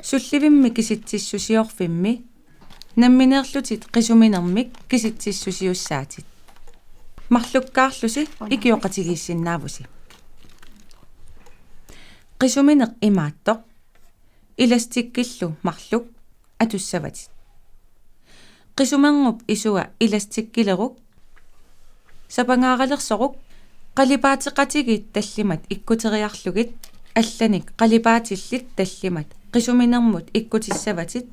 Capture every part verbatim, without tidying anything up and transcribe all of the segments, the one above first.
Sullivimmi kisitsissusiorfimmi nammineerlutit qisuminermik kisitsissusiussaatit. Marlukkaarlusi ikioqatigiissinnaavusi. Qisumineq imaattoq: elastikkillu marluk atussavatit. Qisumernup isua elastikkileruk sapangaalersoruk qalipaateqatigiit tallimat ikkuteriarlugit allanik qalipaatillit tallimat qisuminermut ikkutissavatit.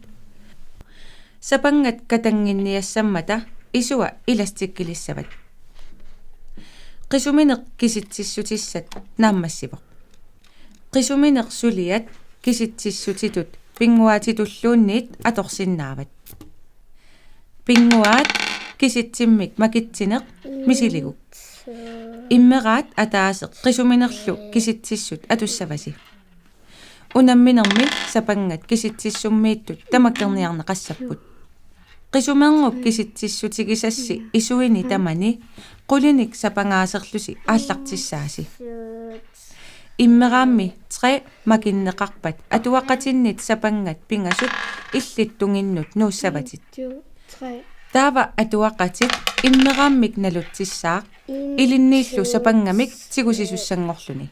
Sapangat katannginniassammata isua elastikkilissavat. Qisumineq kisitsissutissat naammassivoq. Qisumineq suliat kisitsissutitut pinnguaatitulluunniit atorsinnaavat. Pinnguaat kisitsimmik makitsineq misiliguk. Immeraat ataaseq qisuminerlu kisitsissut atussavasi. Unamminermi sapangat kisitsissummiittut tamakkerniarneqassapput. Qisumernup kisitsissutigisassi isuini tamani qulinik sapangaaserlusi aallartissaasi. Immeraammi tre makinneqarpat atuaqatinnit sapangat pingasut illit tunginnut nuussavatit. Taava atuaqatit immeraammik nalutsissaaq ilinniillu sapangamik tigusisussanngorluni.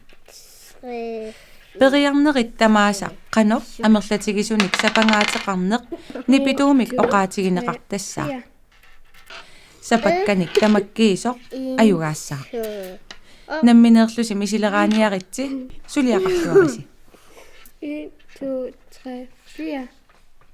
Periarnerit tamaasa qanoq amerlatigisunik sapangaateqarneq nipituumik oqaatigineqartassaaq. Sapakkanik tamakkiisoq ajugaassaaq. Nammineerlusi misileraaniaritsi suliaqartuarisi. En, to, tre, fire.